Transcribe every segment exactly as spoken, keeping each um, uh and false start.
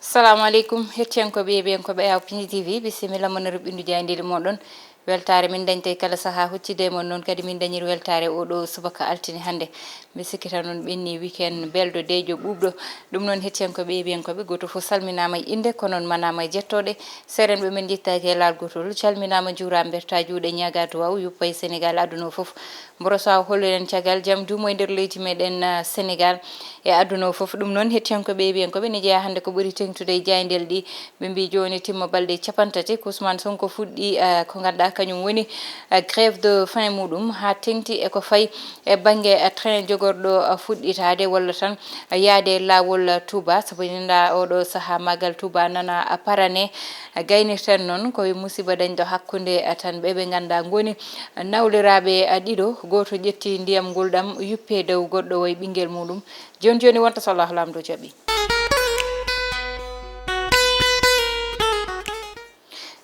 Salamu aleykum, hettiyankooɓe e yeeɓiyankooɓe Awpini T V, bisimilla mon e ruɓɓindu jaayndeeli mooɗon. Weltaare min dañta e kala sahaa huccitde e mon, noon kadi min dañir weltaare oo ɗoo subaka altine hannde. Mbi sikki tan on ɓenni weekend belɗo, deeƴo, ɓuuɓɗo. Ɗum noon, hettiyankooɓe e yeeɓiyankooɓe, gooto fof salminaama e innde, kono on manaama e jettooɗe. Seerenɓe men njettaaki e laal gootol, calminaama, njuuraama, mbertaa juuɗe, ñaagaa duwaaw, yuppa e Senegaal, aduna o fof. Mboro so a holliren caggal jam, duumo e nder leydi meɗen, ah, Senegaal e aduna o fof. Ɗum noon, hettiyankooɓe e yeeɓiyankooɓe, ne jeyaa hannde ko ɓuri teeŋtude e jaayndeele ɗi. Ɓe mbii jooni timma balɗe capantati, ko Ousmane Sonko fuɗɗi, ah, ko ngannduɗaa kañum woni, ah, grève de faim muɗum, haa teeŋti e ko fayi e bannge, ah, train jogorɗo, ah, fuɗɗitaade walla tan, ah, yaade laawol, ah, Touba. Sabu ina ndaa oo ɗoo sahaa maagal Touba nana, ah, parane, ah, gaynirten noon ko e musiba dañɗo hakkunde, ah, tan ɓe ɓe ngannduɗaa ngoni, ah, nawliraaɓe, ah, ɗiɗo, gooto ƴetti ndiyam ngulɗam, yuppi e dow goɗɗo, wayi ɓinngel muɗum. Jooni jooni wonta so Allahu Laamɗo jaɓii.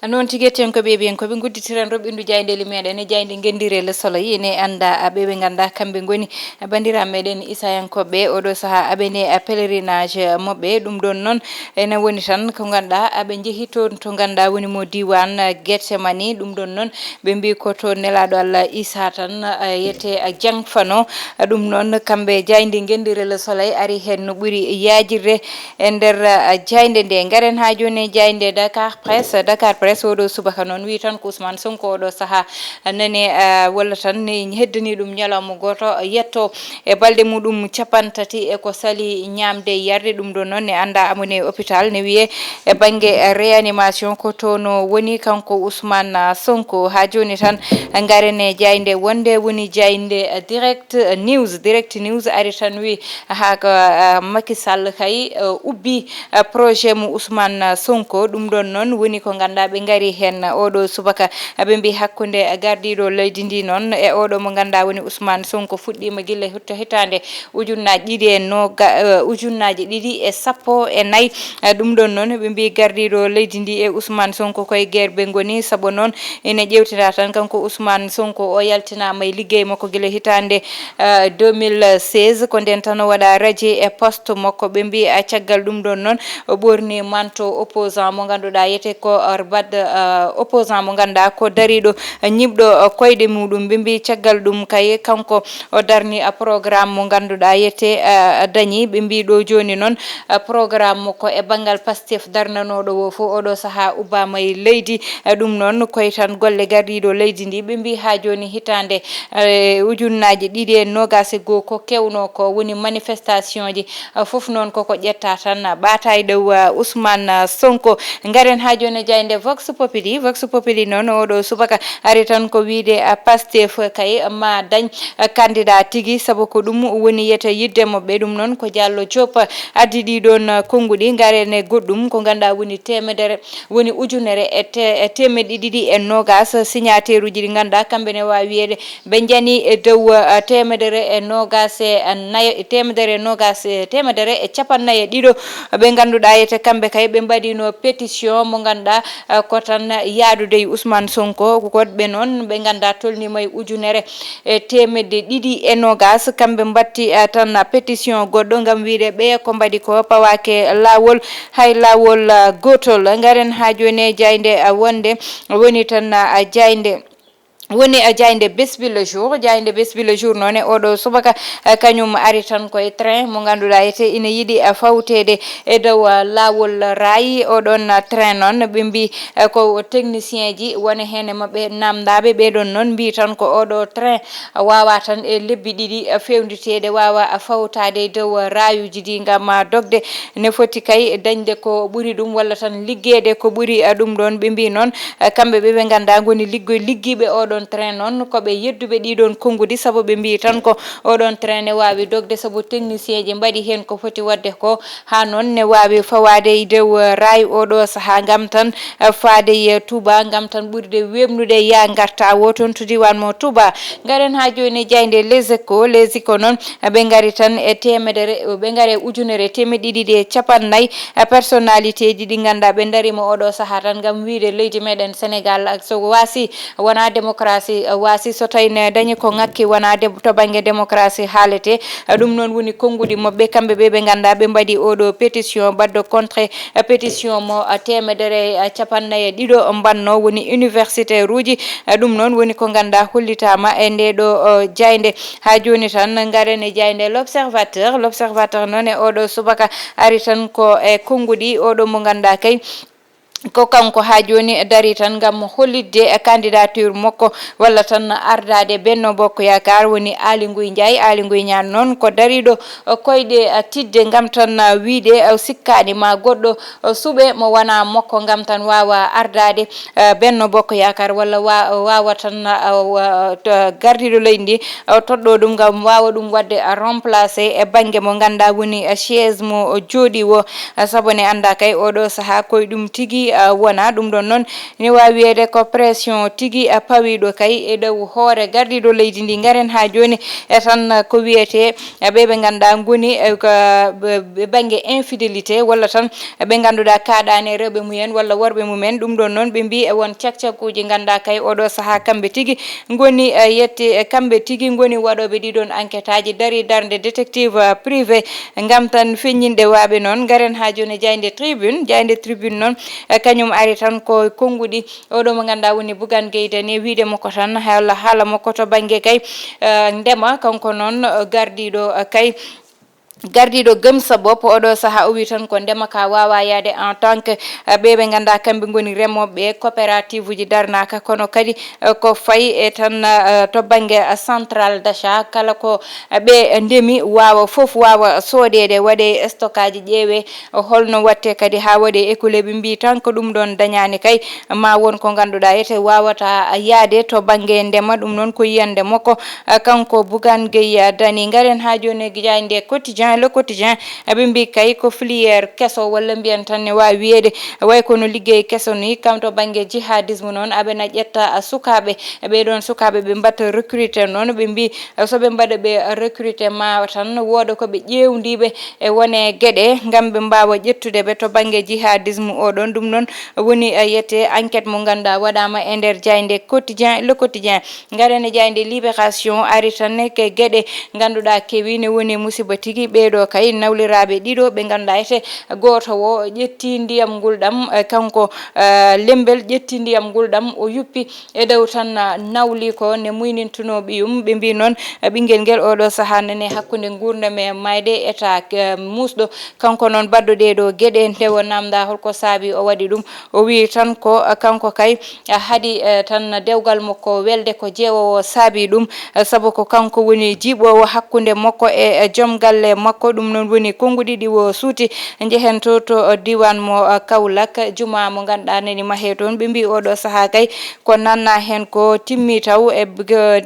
Noon tigi, hettiyankooɓe e yeeɓiyankooɓe, ngudditiren ruɓɓindu jaayndeeli meɗen e jaaynde Ngenndire Le Soleil, ene annda, a, ɓe ɓe ngannduɗaa kamɓe ngoni, a, banndiraaɓe meɗen Isayankooɓe, oo ɗoo sahaa aɓe ne, a, pèlerinage maɓɓe. Ɗum ɗoon noon ene woni tan ko ngannduɗaa aɓe njehi toon to ngannduɗaa woni mo diiwaan, a, Getsemani. Ɗum ɗoon noon ɓe mbii ko to Nelaaɗo Allah Isa tan, a, yete, a, jangfanoo. Ɗum noon kamɓe jaaynde Ngenndire Le Soleil ari heen no ɓuri yaajirde e nder, ah, jaaynde nde. Ngaren haa jooni e jaaynde Dakar Presse. Dakar Presse oo ɗoo subaka noon wii tan ko Ousmane Sonko oo ɗoo sahaa nani, ah, walla tan ne heddanii ɗum ñalawma gooto yetto e balɗe muɗum capantati e ko sali ñaamde e yarde. Ɗum ɗoon noon ne anndaa amen e hôpital, ne wiyee e bannge, eh, réanimation ko toon o woni kanko Ousmane, ah, Sonko. Haa jooni tan ngaren e jaaynde wonde woni jaaynde, eh, Direct News. Direct News ari tan wii haa ko, ah, Macky Sall kay, eh, ubbi, eh, projet mo Ousmane Sonko. Ɗum ɗoon noon woni ko ngannduɗaa ɓe ngari heen oo ɗoo subaka. Ɓe mbii hakkunde gardiiɗo leydi ndi noon e oo ɗoo mo ngannduɗaa woni Ousmane Sonko fuɗɗiima gila hitto hitaande ujunnaaji ɗiɗi e noga-, eh, ujunnaaji ɗiɗi e sappo e nayi. Eh, ɗum ɗoon noon ɓe mbii gardiiɗo leydi ndi e Ousmane Sonko koye guerre ɓe ngoni, sabu noon ene ƴeewtiraa tan kanko Ousmane Sonko o yaltinaama e liggey makko gila hitaande, eh, deux mille seize, ko ndeen tan o waɗa radié e poste makko. Ɓe mbii, a, caggal ɗum ɗoon noon o ɓoorni manto opposant mo ngannduɗaa yete ko, eh, Bat, eh, opposant mo ngannduɗaa ko dariiɗo, eh, ñiiɓɗo, eh, koyɗe muɗum. Ɓe mbii caggal ɗum kay kanko o darni, eh, programme mo ngannduɗaa yete, eh, dañi. Ɓe mbii ɗo jooni noon, eh, programme makko e banngal Pastef darnanooɗo o fof oo ɗoo sahaa ubbaama e leydi. Eh, ɗum noon koye tan golle gardiiɗo leydi ndi. Ɓe mbii haa jooni hitaande, eh, ujunnaaji ɗiɗi e noogaas e goo ko kewnoo ko woni manifestation ji, eh, fof noon koko ƴettaa tan ɓaataa e dow, eh, Ousmane, eh, Sonko. Ngaren haa jooni e jaaynde Vox Populi. Vox Populi noon oo ɗoo subaka ari tan ko wiyde, eh, Pastef kay ma dañ, eh, candidat tigi, sabu ko ɗum woni yete yiɗde maɓɓe. Ɗum noon ko Diallo Diop addi ɗii ɗoon, eh, konnguɗi. Ngaren e goɗɗum ko ngannduɗaa woni teemedere, woni ujunere e te-, e teemedde ɗiɗi e noogaas signateuruuji ɗi ngannduɗaa kamɓe ne waawi wiyeede ɓe njani e dow, eh, teemedere e noogaas e nayo, teemedere e noogaas, eh, teemedere e cappannayi e ɗiɗo ɓe ngannduɗaa yete kamɓe kay ɓe mbaɗino pétition mo ngannduɗaa, eh, ko tan yaadude e Ousmane Sonko. Goɗɓe noon ɓe ngannduɗaa tolniima e ujunere e teemedde ɗiɗi e noogaas, kamɓe mbatti, eh, tan pétition goɗɗo ngam wiyde ɓe ko mbaɗi ko pawaake laawol, hay laawol, eh, gootol. Ngaren haa jooni e jaaynde, eh, wonde woni tan, eh, jaaynde woni, eh, jaaynde Bés Bi Le Jour. Jaaynde Bés Bi Le Jour noon e oo ɗoo subaka, eh, kañum ari tan ko e train mo ngannduɗaa yete ina yiɗi, eh, fawteede e dow, eh, laawol raay. Oo ɗoon, eh, train noon ɓe mbii, eh, ko technicien ji woni heen e maɓɓe naamndaaɓe. Ɓee ɗoon noon mbii tan ko oo ɗoo train waawaa tan e lebbi ɗiɗi, eh, feewniteede, waawa, eh, fawtaade e dow, eh, raayuuji ɗi ngam, eh, dogde. Ne foti kay dañde ko ɓuri ɗum walla tan liggeede ko ɓuri, eh, ɗum ɗoon. Ɓe mbii noon, eh, kamɓe ɓe ɓe ngannduɗaa ngoni liggo-, liggiiɓe oo ɗoon train noon ko ɓe yedduɓe ɗii ɗoon konnguɗi, sabu ɓe mbii tan ko oo ɗoon train ne waawi dogde sabu technicien ji mbaɗi heen ko foti waɗde ko, haa noon ne waawi fawaade e dow, eh, raay oo ɗoo sahaa ngam tan, eh, faade e Touba, ngam tan ɓurde weeɓnude yaa ngartaa woo toon to diiwaan mo Touba. Ngaren haa jooni e jaaynde Les Échos. Les Échos noon, eh, ɓe ngari tan e teemedere, ɓe ngari e ujunere e teemedde ɗiɗi e cappannayi, eh, personnalité ji ɗi ngannduɗaa ɓe ndariima oo ɗoo sahaa tan ngam wiyde leydi meɗen Senegaal, eh, so waasi wonaa démocratie démocratie, eh, waasi so tawi ne dañi ko ŋakki wona de-, to bannge démocratie haalete. Eh, ɗum noon woni konnguɗi maɓɓe, kamɓe ɓe ɓe ngannduɗaa ɓe mbaɗi oɗo pétition, baɗɗo contre, eh, pétition mo, eh, teemedere, eh, capannay e ɗiɗo mbanno woni universitaire uji. Eh, ɗum noon woni ko ngannduɗaa hollitaama e nde ɗo, eh, jaaynde. Haa jooni tan ngaren e jaaynde L'Observateur. L'Observateur noon e oɗo subaka ari tan ko e konnguɗi oɗo mo ngannduɗaa kay ko kanko haa jooni darii tan ngam hollitde e candidature makko walla tan ardaade Benno Bokk Yaakaar, woni Aly Ngouille Ndiaye. Aly Ngouille Niang noon ko dariiɗo koyɗe tidde ngam tan wiyde sikkaani ma goɗɗo suɓe mo wonaa makko ngam tan waawa ardaade Benno Bokk Yaakaar walla wa-, waawa tan, uh, wa-, to-, gardiiɗo leydi ndi, uh, toɗɗoo ɗum ngam waawa ɗum waɗde, uh, remplacé e bannge mo ngannduɗaa woni, uh, chaise mo jooɗii o. Uh, sabu ne anndaa kay oɗo sahaa koye ɗum tigi, uh, wona ɗum ɗoon noon ne waawi wiyeede ko pression tigi, uh, pawiiɗo kay e dow hoore gardiiɗo leydi ndi. Ngaren haa jooni e tan, uh, ko wiyetee, uh, ɓe ɓe ngannduɗaa ngoni, uh, ko, uh, ɓe bannge infidélité walla tan ɓe ngannduɗaa kaaɗaani e rewɓe mumen walla worɓe mumen. Ɗum ɗoon noon ɓe mbii e won cakcakkuuji ngannduɗaa kay oɗo sahaa kamɓe tigi ngoni, eh, yette, eh, kamɓe tigi ngoni waɗooɓe ɗiɗon enquête aji, darii darnde détective, eh, privé ngam tan feññinde waaɓe noon. Ngaren haa jooni jaaynde Tribune, jaaynde Tribune noon, eh, kañum ari tan ko konnguɗi oɗo mo ngannduɗaa woni Bougane Gueye Dany, wiyde makko tan haala, haala makko to bannge kay, eh, ndema, kanko noon, eh, gardiiɗo, eh, kay gardiiɗo Gëm Sa Bopp oɗo sahaa o wii tan ko ndema ka waawa yaade en tant que, eh, ɓe ɓe ngannduɗaa kamɓe ngoni remooɓe, coopérative uji darnaaka, kono kadi, eh, ko fayi e tan, eh, to bannge, eh, central d'achat, kala ko, eh, ɓe ndemi waawa fof waawa soodeede, waɗe stockage, ƴeewe holno watte kadi haa waɗe écoulé. Ɓe mbii tan ko ɗum ɗoon dañaani kay ma won ko ngannduɗaa ete waawata yaade to bannge ndema, ɗum noon ko yiyannde makko. Ah, kanko Bougane Gueye Dany. Ngaren haa jooni e jaaynde Quotidien, Le Quotidien, ah, ɓe mbii kay ko filière keso walla mbiyen tan ne waawi wiyeede way kono liggey keso ni, kam to bannge jihadisme noon, aɓe na ƴetta, ah, sukaaɓe, ɓee ɗoon sukaaɓe ɓe mbaɗta recruter noon, ɓe mbii, ah, so ɓe mbaɗa ɓe recruter ma tan wooda ko ɓe ƴeewndiiɓe e wone geɗe ngam ɓe mbaawa ƴettude ɓe to bannge jihadisme o ɗoon. Ɗum noon woni, eh, yette enquête mo ngannduɗaa waɗaama e nder jaaynde Quotidien, Le Quotidien. Ngaren e jaaynde Libération ari tan ne ke geɗe ngannduɗaa kewi ne woni musiba tigi. Ɓee ɗo kay nawliraaɓe ɗiɗo ɓe ngannduɗaa ete gooto o ƴetti ndiyam ngulɗam, eh, kanko, eh, Lembel ƴetti ndiyam ngulɗam o yuppi e dow tan, ah, nawli ko ne muynintunoo ɓiyum. Ɓe mbii noon, ah, ɓinngel ngel oɗo sahaa nani hakkunde nguurndam e mayde, état, ah, muusɗo. Kanko noon baɗɗo ɗee ɗo geɗe, nde o naamndaa holko saabi o waɗi ɗum, o wii tan ko, ah, kanko kay, ah, haɗi, eh, tan dewgal makko welde ko jeewowo saabi ɗum, eh, sabu ko kanko woni jiiɓoowo hakkunde makko e, eh, joom galle makko. Ɗum noon woni konnguɗi ɗi o suuti. Njehen to, to, eh, diiwaan mo, eh, Kaolack, jumaa mo ngannduɗaa nani mahee toon. Ɓe mbii oɗo sahaa kay ko nanna heen ko timmi taw e,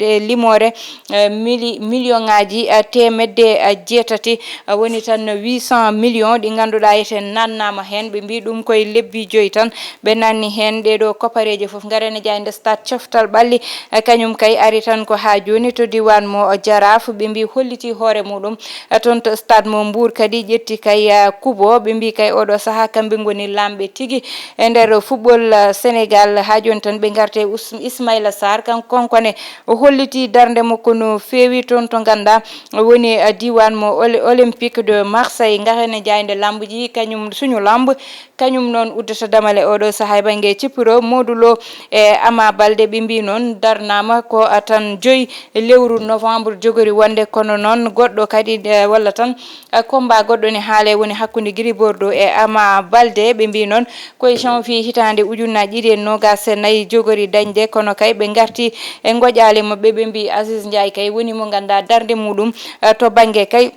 e limoore, eh, mili-, million ŋaaji, eh, teemedde, eh, jeetati, eh, woni tan huit cent millions ɗi ngannduɗaa ete nannaama heen. Ɓe mbii ɗum koye lebbi joyi tan ɓe nanni heen ɗee ɗo kopareeje fof. Ngaren e jaaynde Stade, coftal ɓalli, eh, kañum kay ari tan ko haa jooni to diiwaan mo Jaraaf. Ɓe mbii holliti hoore muɗum, eh, toon to stade mo Mbour kadi ƴetti kay, eh, kubo. Ɓe mbii kay oɗo sahaa kamɓe ngoni laamɓe tigi e nder football, eh, Sénégal. Haa jooni tan ɓe ngarte Us-, Ismaïla Sarr, kan-, kanko ne o holliti darnde makko no feewi toon to ngannduɗaa woni, eh, diiwaan mo Oli-, Olympique de Marseille. Ngaren e jaaynde lambuji, kañum suñu lamb, kañum noon uddata damal e oɗo sahaa e bannge Cipro. Modou Lo e Ama Baldé ɓe mbii noon darnaama ko, ah, tan joyi lewru novembre jogori wonde, kono noon goɗɗo kadi, eh, walla tan, ah, combat goɗɗo ne haale woni hakkunde Gris Bordeaux e Ama Baldé. Ɓe mbii noon koye janvier hitaande ujunnaji ɗiɗi e noogas e nayi jogori dañde, kono kay ɓe ngarti e ngoƴaali maɓɓe. Ɓe mbii Aziz Ndiaye kay woni mo ngannduɗaa darnde muɗum, eh, to bannge kay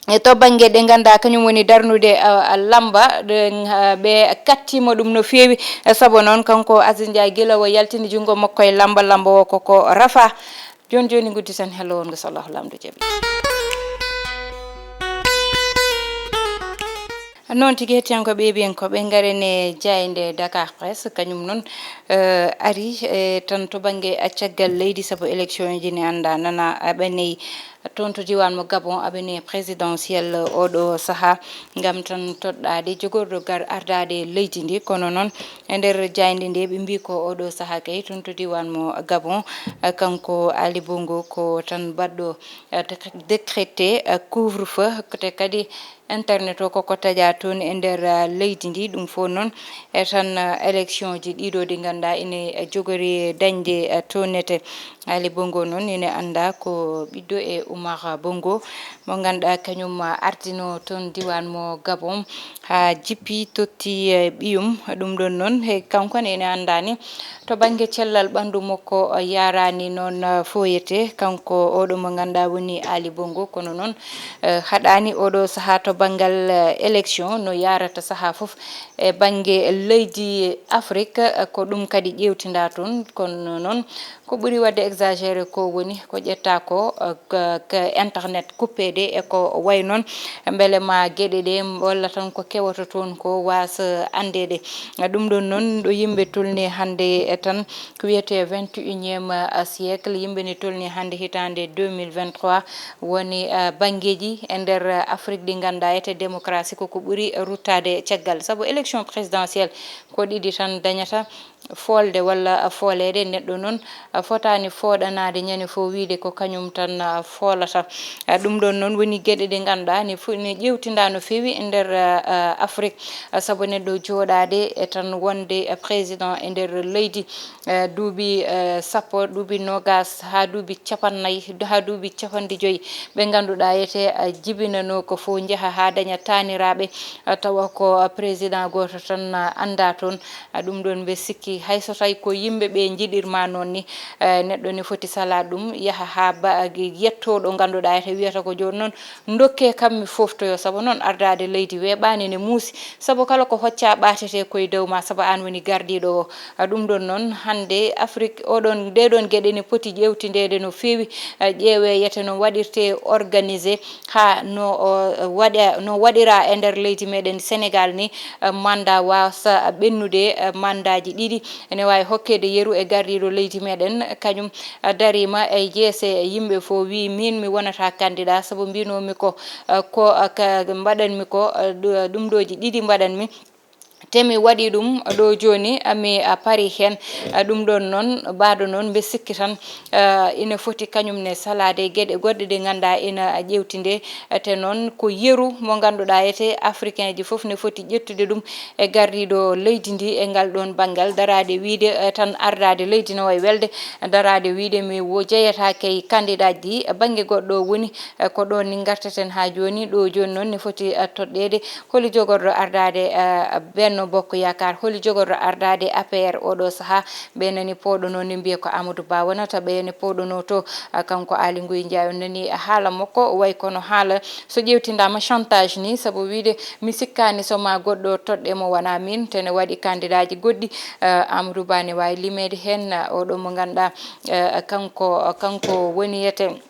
e to bannge ɗe ngannduɗaa kañum woni darnude, uh, lamba, ɗe, uh, ɓe kattiima ɗum no feewi. Eh, sabu noon, kanko Aziz Ndiaye, gila o yaltini junngo makko e lamba, lamba o koko rafa. Jooni jooni, ngudditen hello wongo so Allahu Laamɗo jaɓi. Noon tigi, hettiyankooɓe, heɗiyankooɓe, ngaren e jaaynde Dakar Presse, kañum noon, eh, ari, eh, tan to bannge, eh, caggal leydi, sabu élection ji ne anndaa nana, eh, ɓe neyi. Toon to diiwaan mo Gabon, aɓene présidentiel oɗo sahaa, ngam tan toɗɗaade jogorɗo gar ardaade leydi ndi. Kono noon, e nder jaaynde nde, ɓe mbii ko oɗo sahaa kay, toon to diiwaan mo Gabon, kanko Ali Bongo ko tan baɗɗo, eh, déc-, décrété, eh, couvre-feu, te kadi internet o koko taƴaa toon e nder, eh, leydi ndi. Ɗum fof noon, e tan, eh, élection ji ɗiɗo ɗi ngannduɗaa ine, eh, jogori dañde, eh, toon nete. Ali Bongo noon ine anndaa ko ɓiɗɗo e Umar Bongo, mo ngannduɗaa kañum ardino toon diiwaan mo Gabon, haa jippi totti, eh, ɓiyum. Ɗum ɗoon noon, he kanko ne ine anndaa ni to bannge cellal ɓanndu makko, eh, yaaraani noon, eh, fooyete. Kanko oɗo mo ngannduɗaa woni Ali Bongo, kono noon, eh, haɗaani oɗo sahaa to banngal, eh, élection no yaarata sahaa fof e bannge leydi Afrik, eh, ko ɗum kadi ƴeewtindaa toon. Kono noon, ko ɓuri waɗde exagéré ko woni ko ƴettaa ko, eh, ko, ko internet coupé de e ko wayi noon, mbele ma geɗe ɗe walla tan ko kewata toon ko waasa anndeede. Ɗum ɗoon noon, ɗo yimɓe tolni hannde e tan ko wiyetee vingt et unième siècle, yimɓe ne tolni hannde hitaande deux mille vingt-trois, woni, eh, banngeeji e nder Afrik ɗi ngannduɗaa etee démocratie ko ko ɓuri ruttaade caggal. Sabu élection présidentielle ko ɗiɗi tan dañata, foolde walla fooleede. Neɗɗo noon, a, fotaani fooɗanaade ñande fof wiyde ko kañum tan, a, foolata. A, ɗum ɗoon noon woni geɗe ɗe ngannduɗaa ne fo-, ne ƴeewtindaa no feewi e nder, a, a, Afrik. A, sabu neɗɗo jooɗaade e tan wonde, a, président e nder leydi, a, duuɓi, a, sappo, duuɓi noogaas haa duuɓi capannayyi, haa duuɓi capanɗe joyi. Ɓe ngannduɗaa etee, a, jibinanoo ko fof njaha haa daña taaniraaɓe, a, tawa ko, a, président gooto tan, a, anndaa toon. A, ɗum ɗoon mbe sikki hay so tawi ko yimɓe ɓe njiɗirma noon ni, eh, neɗɗo ne foti salaade ɗum, yaha haa ba-, yettoo ɗo ngannduɗaa ete wiyata ko jooni noon, ndokkee kam mi fooftoyo, sabu noon ardaade leydi weeɓaani ne muusi, sabu kala ko hoccaa ɓaatete koye dow ma, sabu aan woni gardiiɗo o. A, ɗum ɗoon noon, hannde Afrik, oɗon, ɗee ɗoon geɗe ne poti ƴeewtindeede no feewi, eh, ƴeewee yete no waɗirtee organisé, haa no, o, waɗa, no waɗiraa e nder leydi meɗen Senegaal ni, eh, manda waasa ɓennude, eh, mandaaji ɗiɗi. Ene waawi hokkeede yeru e gardiiɗo leydi meɗen, kañum, eh, dariima e jeese yimɓe fof, wii, "Miin mi wonata candidat, sabu mbiinoomi ko, eh, ko, eh, ka mbaɗanmi ko, eh, ɗu-, ɗum ɗooji ɗiɗi mbaɗanmi." Te mi waɗi ɗum ɗo jooni, a, mi, a, pari heen, a, ɗum ɗoon noon, baaɗo noon, mbe sikki tan, a, ina foti kañum ne salaade e geɗe goɗɗe ɗe ngannduɗaa ina ƴeewtinde, a, te noon ko yeru mo ngannduɗaa ete africain ji fof ne foti ƴettude ɗum e gardiiɗo leydi ndi e ngal ɗoon banngal, daraade wiyde, a, tan ardaade leydi no wayi welde, daraade wiyde mi wo-, jeyataake e candidat ji, a, bannge goɗɗo woni, a, ko ɗoon ni ngarteten haa jooni, ɗo jooni noon ne foti, a, toɗɗeede. Holi jogorɗo ardaade, eh, Benno Bokk Yaakaar? Holi jogorɗo ardaade A P R oɗo sahaa? Ɓe nani pooɗono ni mbiya ko Amadou Ba wonata, ɓe ne pooɗono to, eh, kanko Aly Ngouille Ndiaye. On nani haala makko, way kono haala so ƴeewtindaama chantage ni, sabu wiyde mi sikkaani so ma goɗɗo toɗɗe mo wonaa miin, te ne waɗi kandidaaji goɗɗi, eh, Amadou Ba ne waawi limeede heen, eh, oɗo mo ngannduɗaa, eh, kanko, kanko woni yete.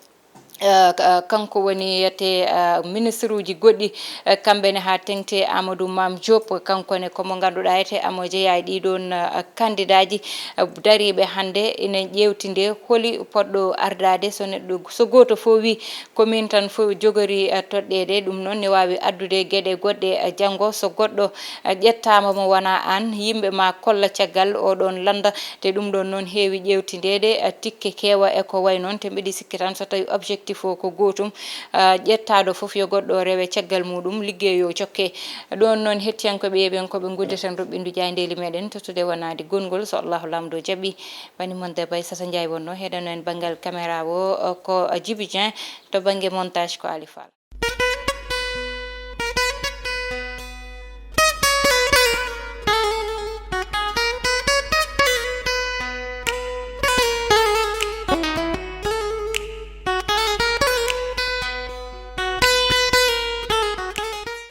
Eh, ka-, kanko woni yete, eh, ministre uji goɗɗi, eh, kamɓe ne haa teŋti Amadou Mame Diop, kanko ne ko mo ngannduɗaa yete amo jeyaa e ɗii ɗoon, eh, kandidaaji, eh, dariiɓe hannde ina ƴeewtinde holi poɗɗo ardaade so neɗɗo, so gooto fof wii ko miin tan fof jogori, eh, toɗɗeede. Ɗum noon ne waawi addude geɗe goɗɗe, eh, janngo so goɗɗo, eh, ƴettaama mo wonaa aan, yimɓe ma kolla caggal oo ɗoon lannda. Te ɗum ɗoon noon heewi ƴeewtindeede, eh, tikke keewa e ko way noon. Te mbiɗi sikki tan so tawi objectif o ko gootum, eh, ƴettaaɗo fof yo goɗɗo rewe caggal muuɗum, liggeeyo jokke. Ɗoon noon hettiyankooɓe yeeɓiyankooɓe nguddeten roɓɓindu jaayndeeli meɗen tottude wonaade gonngol. So Allahu Laamɗo jaɓi, wani mon Debay Sata Njaay wonno heɗano en banngal caméra o, eh, ko, eh, Djiby Dieng, to bannge montage ko Ali Fall.